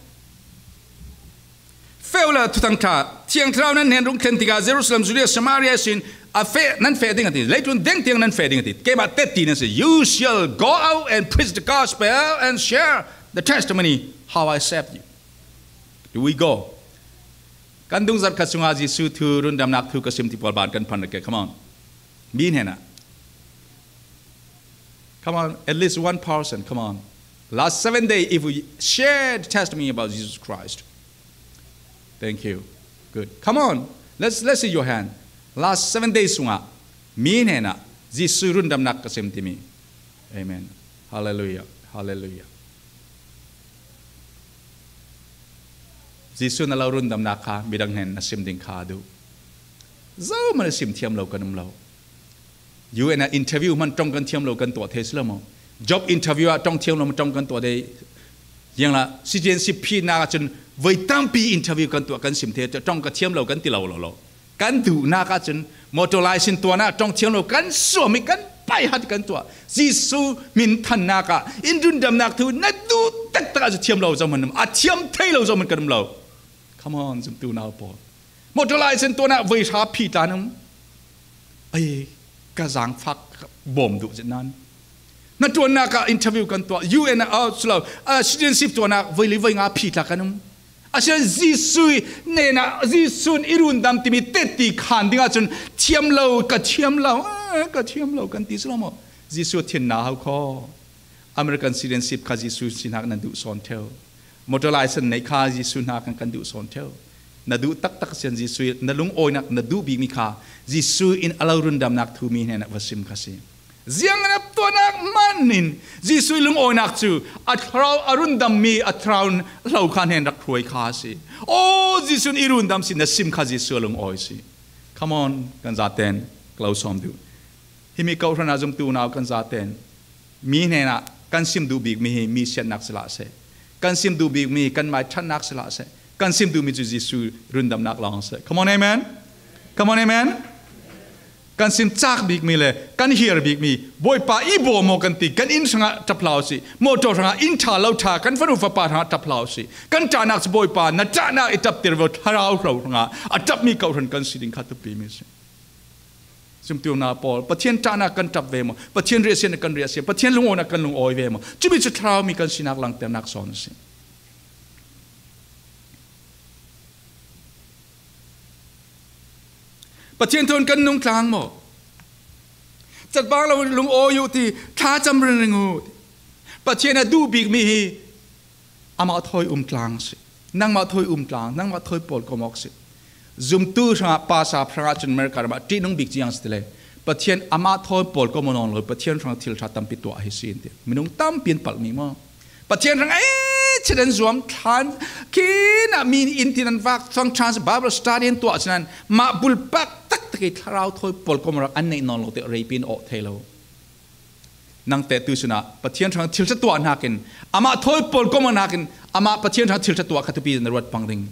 Feh uh la Thuthang ṭha, Thiang Thlarau nan hnen rung thlen tikah Jerusalem, Judea, Samaria ihsin a feh, nan feh ding a ti. Leitlun deng tiang nan feh ding a ti. Keimah tet ti nan si. You shall go out and preach the gospel and share the testimony how I saved you. Do we go? Kan dungzat khat sungah Jesuh thu, rundamnak thu ka sim ti pawl ban kan phan rih ke. Come on. Mi hnenah. Come on, at least one person. Come on. Last seven days, if we share the testimony about Jesus Christ. Thank you. Good. Come on. Let's, let's see your hand. Last seven days sungah mi hnenah Jesuh rundamnak ka sim timi. Amen. Hallelujah. Hallelujah. Jesuh na lo rundamnak kha midang hnen na sim ding kha a duh. Zohman a sim thiam lo kan um lo. U N ah interview hman ṭong kan thiam lo kan tuah thei si lo maw? Job interview ah ṭong thiam lo ṭong kan tuah thei. Zianglah citizenship phihnak ahcun voi tampi interview kan tuah kan sim thei. Ṭong ka thiam lo kan ti lo lo lo. Kan duhnak ahcun motor license tuahnak ṭong thiam lo kan suam i kan paihat kan tuah. Jesuh hminthannak ah in rundamnak thu na duh taktak ah cu thiam lo zohman um, a thiam thei lo zohman kan um lo. Come on, zumtu nau pawl. Motor license tuahnak voi hra phi tla nan um. Ai, ka zaangfak bawm duh zet nan. Na ṭuannak ah interview kan tuah, U N ah, ah, si lo, ah, citizenship tuahnak voi li voi nga phi tla kan um. A sian Jesuh hnenah Jesuh in i rundam timi tetti khan dingah cun thiam lo, ka thiam lo, a, ka thiam lo kan ti si lo maw? Jesuh thinna hau khaw. American citizenship kha Jesuh sinah nan duh sawn ṭheu. Motor license nei kha Jesuh hna kan, kan duh sawn ṭheu. Na duh taktak sian Jesuh, na lungawinak na duh bikmi kha Jesuh in a lo rundamnak thu mi hnenah va sim kha si. Ziang na tuahnak hmanh in Jesuh i lungawinak cu a thlarau a rundammi a thlarau hlo kha hnen rak hruai kha a si. Aw, Jesuh in i rundam si, na sim kha Jesuh a lungawi si. Come on, kan zaten ka lo sawm duh. Himi kawhhran ah zumtu unau kan zaten mi hnenah kan sim duh bikmi hi mi siatnak si hlah seh, kan sim duh bikmi hi kanmai ṭhatnak si hlah seh, kan sim duhmi cu Jesuh rundamnak lawng a si. Come on, amen. Come on, amen. Kan sim cak bikmi le kan hiar bikmi, Bawipa i baw maw kan ti, kan inn hrangah ṭap hlah u sih, motor hrangah inn ṭha lo ṭha, kan fanu fapa hrangah ṭap hlah u sih, kan ṭahnak cu Bawipa na ṭahnak i ṭapter ve, thlarau hlo hrangah a ṭapmi kawhhran kan si ding kha thupi mi si. Zumtu unau pawl, Pathian ṭahnak kan ṭap ve maw? Pathian riahsiatnak kan riahsiat, Pathian lungawinak kan lungawi ve maw? Cumi cu thlarau mi kan sinak langhternak sawn a si. Pathian thawn kan nung tlang maw? Catbang lo lungawi u ti, thlacam ringring u ti. Pathian a duh bikmi hi amah thawi um tlang si. Nangmah thawi um tlang, nangmah thawi pawlkom awk si. Zumtu hrangah, pastor hrangah cun America ram ah ṭihnung bik ciang si ti le, Pathian amah thawi pawlkom aw nawn lo, Pathian hrang thil ṭha tampi tuah hi si in ti. Minung tampi an palhmi maw? Pathian hrang ei chet an zuam thlan khin ah mi in tin an vak thlang chance Bible study an tuah cun an mah bulpak taktak i thlarau thawi pawlkom rak an neih nawn lo te, reipi in awh thei lo. Nang teh tu sinah Pathian hrang thil ṭha tuah hnakin, amah thawi pawlkom awk hnakin, amah Pathian hrang thil ṭha tuah kha thupi na ruat pang ding.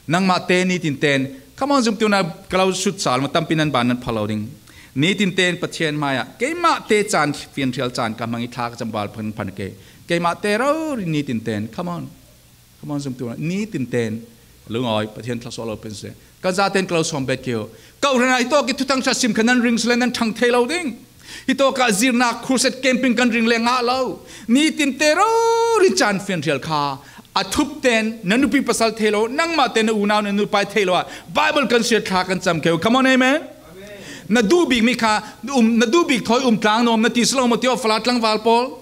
Nangmah te nitin ten, come on, zumtu unau ka lo sut sal maw, tampi nan ban nan phal lo ding. Nitin ten Pathian hmaiah, keimah te caan fianhrial caan ka hmang i thla ka cam val phan phan ke. Keimah te rori nitin ten, come on. Come on, zumtu unau, nitin ten. Lungawi, Pathian thluasuah lo pin seh. Kan zaten ka lo sawm bet kio. Kawhhran ah hitawk i thuthang ṭha sim kha nan ring sile nan ṭhang thei lo ding. Hitawk ah zirnak, crusade, camping kan ring le ngah lo. Nitin te rori caan fianhrial kha a thup ten, na nupi pasal thei lo, nangmah te na unau, na nupai thei lo ah Bible kan siat, thla kan cam kio. Come on, amen. Na duh bikmi kha, um, na duh bik thawi um tlang nuam na ti si lo maw tio, Falam tlangval pawl?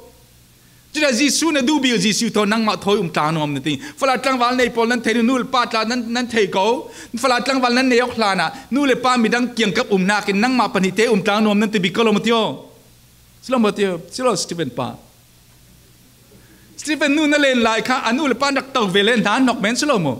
Cucaah Jesuh na duh bik, Jesuh thaw nangmah thawi um tlang nuam na ti. Falam tlangval nei pawl nan thei, nu le pa tla nan, nan thei ko. Falam tlangval nan nei awk hlan ah nu le pa midang kiangkap um hnakin nangmah pahnih te um tlang nuam nan ti bik ko lo maw tio? Si lo maw tio? Si lo, Stephen pa. Stephen nu na len lai kha a nu le pa rak to ve le hna hnok men si lo maw?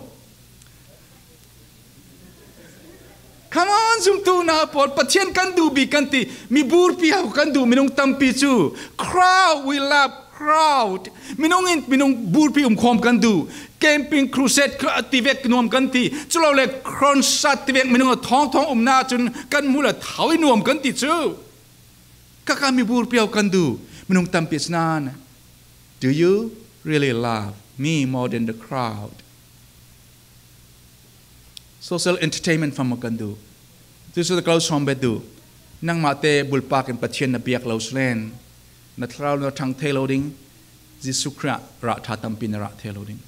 Come on, zumtu unau pawl, Pathian kan duh bik kan ti, mi burpi hau kan duh minung tampi cu, crowd, we love crowd. Minung in minung burpi um khawm kan duh. Camping, crusade, kha-, tivek nuam kan ti. Culole concert tivek minung a thawngthawng um ahcun kan hmuh le thau i nuam kan ti cu. Kaka mi burpi hau kan duh minung tampi a si nain, do you really love me more than the crowd? Social entertainment fam kan duh. Tucu ka lo sawm bet duh. Nangmah te bulpak in Pathian na biak lo si len, na thlarau na ṭhang thei lo ding, Jesuh Khrih ah rah ṭha tampi na rah thei lo ding.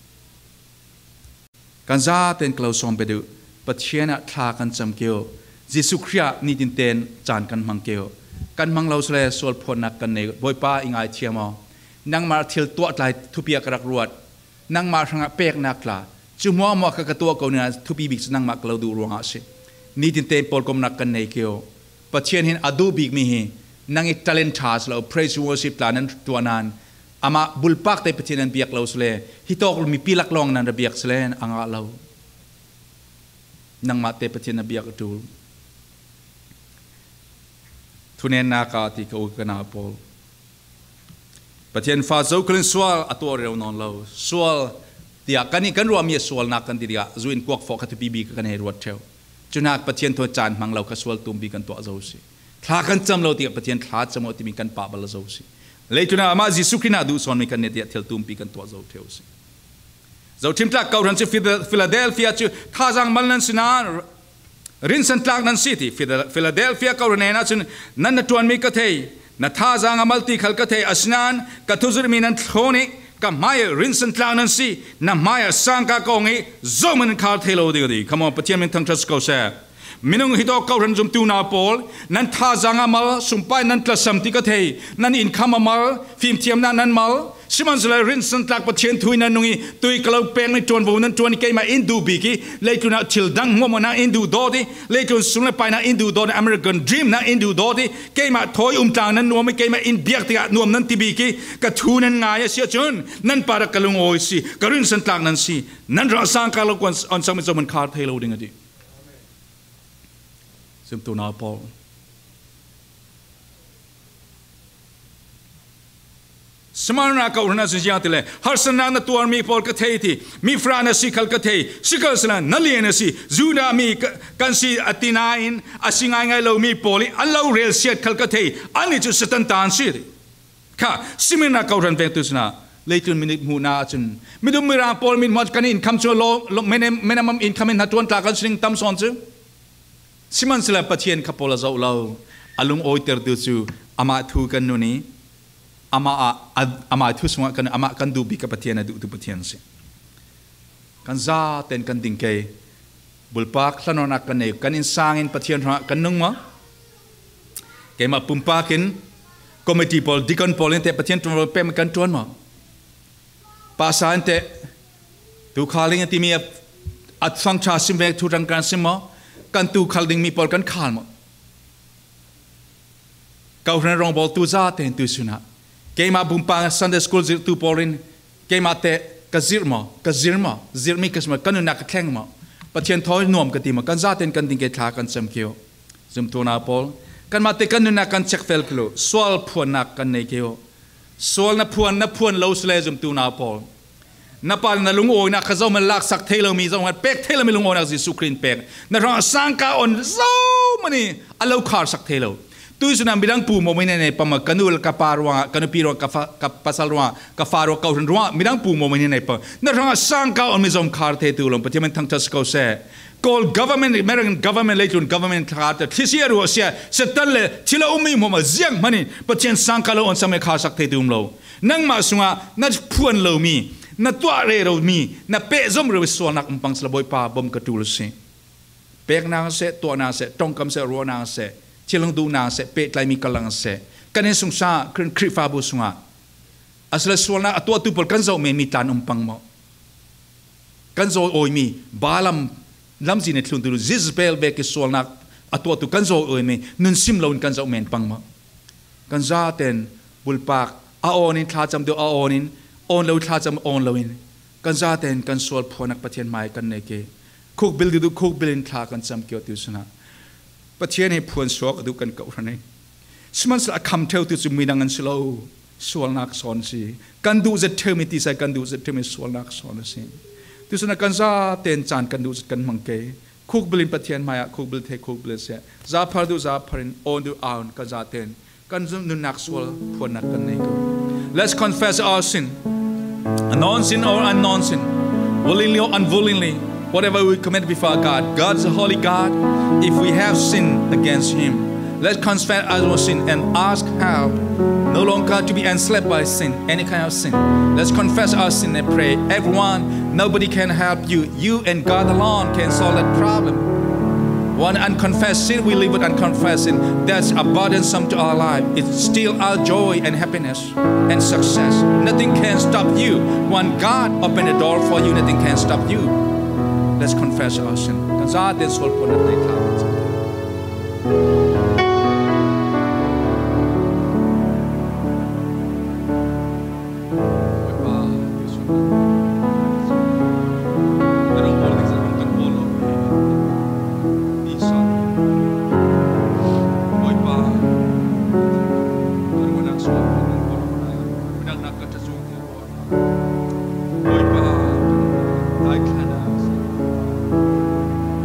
Kan zaten ka lo sawm bet duh. Pathian ah thla kan cam kio. Jesuh Khrih ah nitin ten caan kan hmang kio. Kan hmang lo si le sual phuannak kan nei. Bawipa, i ngaithiam aw. Nangmah thil tuah tlai thupi ah ka rak ruat. Nangmah hrangah peknak tla, cu hmuahhmuah kha ka tuah ko, nih ah thupi bik cu nangmah ka lo duh ruangah a si. Nitin tein pawlkomnak kan nei kio. Pathian hin a duh bikmi hi nang i talent ṭha si lo, praise worship tla nan tuah nain, amah bulpak te Pathian nan biak lo si le, hitawk mipi lak lawng nan ra biak si le a ngah lo. Nangmah te Pathian na biak a ṭul. Thunennak ah ti ka u ka nau pawl, Pathian fa zokhal in sual a tuah rero nawn lo. Sual tiah kan i kan ruahmi a sualnak kan ti tikah zu in kuak fawh kha thupi bik kan hei ruat ṭheu. Cunak Pathian thawn caan hmang lo kha sual tumpi kan tuah zo si. Thla kan cam lo tikah Pathian thla cam aw timi kan pah bal zo si. Leitlun ah amah Jesuh Khrih na duh sawnmi kan nei tiah thil tumpi kan tuah zo ṭheu si. Zohṭhim tlak kawhhran cu Phila-, Philadelphia cu thazaang mal nan si nain rinsan tlak nan si ti. Phila-, Philadelphia kawhhran hnenah cun nan na ṭuanmi ka thei, na thazaang a mal ti khal ka thei, asinain ka thuzirhmi nan thlawn i Ka hmai ah rinsan tlak nan si, na hmai ah sangkah ka ong hi, zohmah in khar thei lo ding a ti. Come on, Pathian min thangṭhat si ko seh. Minung hi tawh kohhran zumtu nau pawl, nan thazaang a mal, sumpai nan tlasam ti ka thei, nan income a mal, fimthiamna nan mal, sihmanhsehlaw rinsan tlak Pathian thu in nan nung hi, tui ka lo pek ni, ṭuanvo nan ṭuan hi, keimah in duh bik hi, leitlun ah thil dang hmuahhmuah na in duh dawt hi, leitlun sum le pai na in duh dawt hi, American dream na in duh dawt hi, keimah thawi um tlang nan nuam hi, keimah in biak tikah nuam nan ti bik hi, ka thu nan ngai a si ahcun, nan par ah ka lungawi si, ka rinsan tlak nan si, nan rang sangkah lo kuan on sang mi zohmah in khar thei lo ding a ti. Zumtu nau pawl. Smyrna kohhran ah cun ziang ti le, harsatnak na tuarmi pawl ka thei ti, mi fara na si khal ka thei, sikhalsehla na lian a si, Judah mi ka, kan si a ti nain a si ngaingai lomi pawl hi an lo relsiat khal ka thei, annih cu Satan ta an si ti. Kha, Smyrna kohhran vengtu sinah, leitlun minit hmuhna ahcun, midum mirang pawl mithmuh kan income cu lo, lo, minimum, minimum income in hnaṭuan tla kan si ding tam sawn cu. Sihmanhsehlaw Pathian kha pawl a zoh lo, a lungawitertu cu amah thu kan nun i, amah, ah, a, amah thu sungah kan, amah kan duh bik kha Pathian a duhtu Pathian a si. Kan zaten kan ding ke. Bulpak hlanawnak kan nei, kan innsang in Pathian hrangah kan nung maw? Keimah pumpak in committee pawl, deacon pawl in teh Pathian ṭuanvo pek kan ṭuan maw? Pasa in teh tuukhal ding a timi a, a fangṭha sim vek thu ṭang kan sim maw? Kan tuukhal dingmi pawl kan khal maw? Kohhran rawngbawltu zaten tuisun ah keimah pumpak Sunday school zirhtu pawl in keimah teh ka zirh maw, ka zir maw, zirhmi ka si maw, ka nunnak ka thleng maw? Pathian thawi nuam ka ti maw? Kan zaten kan ding ke, thla kan cam ke uh. Zumtu nau pawl, kanmah teh kan nunnak kan check fel khal uh, sual phuannak kan nei ke uh. Sual na phuan, na phuan lo si le zumtu nau pawl, na pa na lungawinak kha zohman laksak thei lomi, zohman pek thei lomi lungawinak Jesuh Khrih in pek. Na hrangah sangkah on zohman i a lo kharsak thei lo. Tuisun ah midang pu momi na nei pang maw, ka nu le ka pa ruangah, ka nupi ruangah, ka fa, ka pasal ruangah, ka fa ruangah, kohhran ruangah midang pu momi na nei pang. Na hrangah sangkah onmi zong khar thei tu lo, Pathian min thangṭhat si ko seh. Kawl government, American government, leitlun government thla te thli sia ruah sia, Satan le thil a ummi hmuahhmuah zianghman in Pathian sangkah lo on sang mi kharsak thei tu um lo. Nangmah sungah na phuan lomi, na tuah rero mi, na pehzom rero sualnak um pang sila Bawipa bawm ka ṭul a si. Peknak seh, tuahnak seh, ṭongkam seh, ruahnak seh, thil hong duhnak seh, pehtlaimi ka lang seh, kan innsungsang Khrih, Khrihfabu sungah a sila sualnak a tuahtu pawl kan zoh menmi tlan um pang maw? Kan zawi awimi Balaam lamzin i thluntu Jezebel vek i sualnak a tuahtu kan zawi awimi nun sim loin kan zoh men pang maw? Kan zaten bulpak a awn in thlacam deuh a awn in, awn lo thlacam awn loin kan zaten kan sual phuannak Pathian hmai kan nei ke. Khukbil deuh khukbil in thla kan cam kio ti usana. Pathian hi phuan suak a duh kan kohhran i. Sihmanhsehlaw a kham ṭheutu cu midang an si lo, sualnak sawn a si. Kan duh zet ṭheumi tisa kan duh zet ṭheumi sualnak sawn a si. Tusun ah kan zaten caan kan duh zet kan hmang ke. Khukbil in Pathian hmaiah khukbil thei khukbil in seh. Zaphar duh zaphar in, awn duh awn kan zaten kan zumh nunnak sual phuannak kan nei ko. Let's confess our sin, known sin or unknown sin, willingly or unwillingly, whatever we commit before God. God is a holy God. If we have sinned against Him, let's confess our sin and ask help. No longer to be enslaved by sin, any kind of sin. Let's confess our sin and pray. Everyone, nobody can help you. You and God alone can solve that problem. One unconfessed sin, we live with unconfessed sin. That's a burdensome to our life. It steals our joy and happiness and success. Nothing can stop you. When God open the door for you, nothing can stop you. Let's confess our sin. Kan zaten sual phuannak nei thla kan cam. Bawipa, Jesuh, na rong pawl ding zat rong kan pawl lo. Isa, Bawipa, na rong nak sual kan pawl lo. Nak nak ka ta zung ti ruah. Bawipa, ai khana.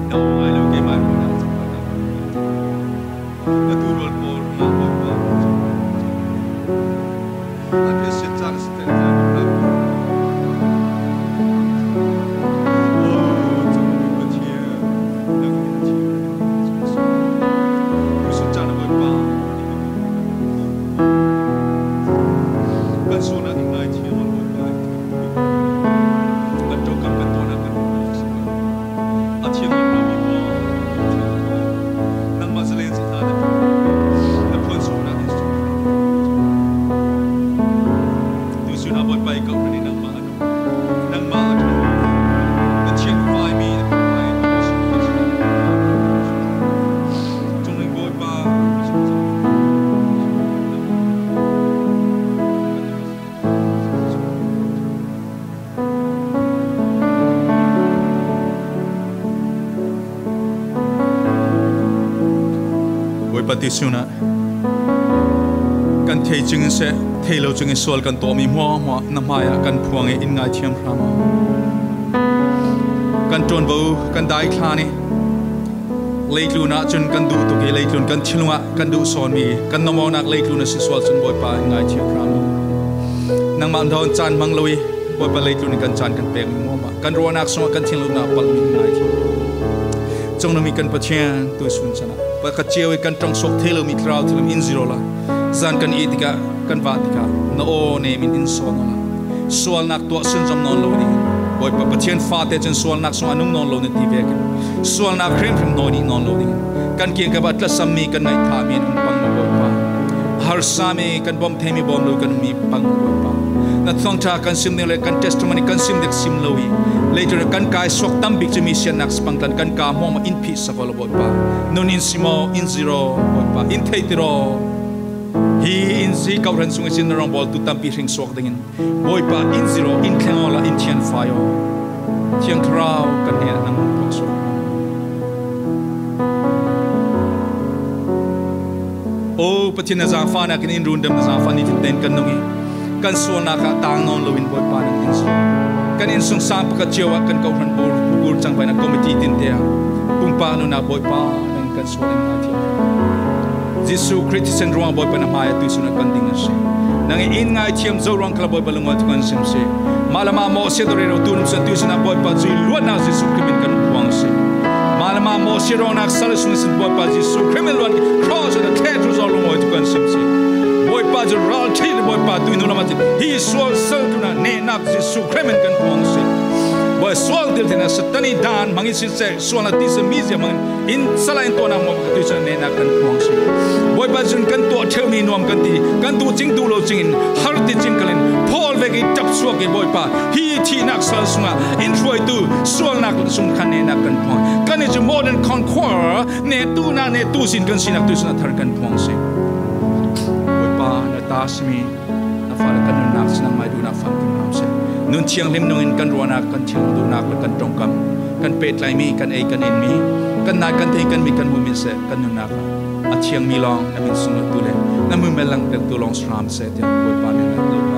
Na ong ai lo ke man. Bawipa, tuisun ah kan thei cingin seh, thei lo cingin sual kan tuah mi hmuahhmuah na hmaiah kan phuang i in ngaithiam hram aw. Kan ṭuanvo, kan daithlan i leitlun ah cun kan duh tuk i leitlun kan thinlung ah kan duh sawn mi, kan nuam awknak leitlun a si sual cun Bawipa in ngaithiam hram aw. Nangmah thawn caan hmang lo i Bawipa, leitlun in kan caan kan pek mi hmuahhmuah kan ruahnak sungah kan thinlung ah palh mi in ngaithiam hram aw. Cungnung mi kan Pathian, tuisun caan ah pakhat cio i kan ṭong suak thei lo mi thlarau thil in zir aw la, zan kan ih tikah, kan vah tikah na aw nem in in sawn aw la, sualnak tuah sunzom nawn lo ding. Bawipa, Pathian fate cun sualnak sungah a nung nawn lo na ti vekin sualnak hrimhrim hnawi nih nawn lo ding. Kan kiangkap ah tlasam mi, kan ngaihthah mi an um pang lo Bawipa. Harsa mi, kan bawm thei mi bawm lo kan um mi pang lo Bawipa. Na thawngṭha kan sim ding le kan testimony kan sim dek sim lo i leitlun ah kan kai suak tam bik cu mi siatnak si pang tlan kan ka hmuahhmuah in phih sak aw la Bawipa. Nun in sim aw, in zir aw Bawipa, in theihtir aw. Hi in si, kawhhran sung i sin na rawngbawltu tampi hring suak dingin Bawipa, in zir aw, in thleng aw la, in thianfai aw. Thiang Thlarau kan hnenah nang hong phuang suak. O Pathian, na zaangfahnak in in rundam, na zaangfah nitin tein kan nung i kan sualnak ah tang nawn loin Bawipa nang in zir. Kan innsungsang pakhat cio ah kan kawhhran bur, bur cangvaina committee tinte ah pumpak nunnak Bawipa nang kan sual in ngaithiam. Jesuh Khrih thisen ruang Bawipa na hmaiah tuisun ah kan ding a si. Nang in in ngaithiam zo ruang khalah Bawipa lungawi tu kan sim si. Mah lamah mawhsia dawh rero tu nung sun tuisun ah Bawipa cuih luatnak Jesuh Khrih min kan phuang si. Mah lamah mawhsia rawngnak sal sung sin Bawipa Jesuh Khrih min luat cross ah thleh thu zo lungawi tu kan sim si. Bawipa cu ral ṭhit Bawipa tuihnu lamah cun hi sual sal tu na nehnak Jesuh Khrih min kan phuang si. Bawi sual dil tina Satan i dan hmang i si seh, sual na tisa mizia hmangin in sala in tuahnak hmuahhmuah tuisun nehnak kan phuang si. Bawipa cun kan tuah ṭheu mi nuam kan ti, kan duh cing duh lo cingin har ti cing kalin phawl vek i ṭap suak i Bawipa hi thihnak sal sungah in hruaitu sualnak sung khan nehnak kan phuang. Kan i cu more than conqueror, nehtu na nehtu sin kan sinak tuisun a thar kan phuang si. Bawipa na ta simi na fale kan nunnak si nangmai duhnak famkim hram seh. Nun thianghlim nungin kan ruahnak, kan thinlung duhnak le kan ṭongkam, kan pehtlaimi, kan ei, kan inmi, kan nai, kan thei, kan mit, kan hmuhmi seh, kan nunnak ah a thiangmi lawng na min sung tu le na min mel langtertu lawng si hram seh tiang Bawipa nih ngat lo.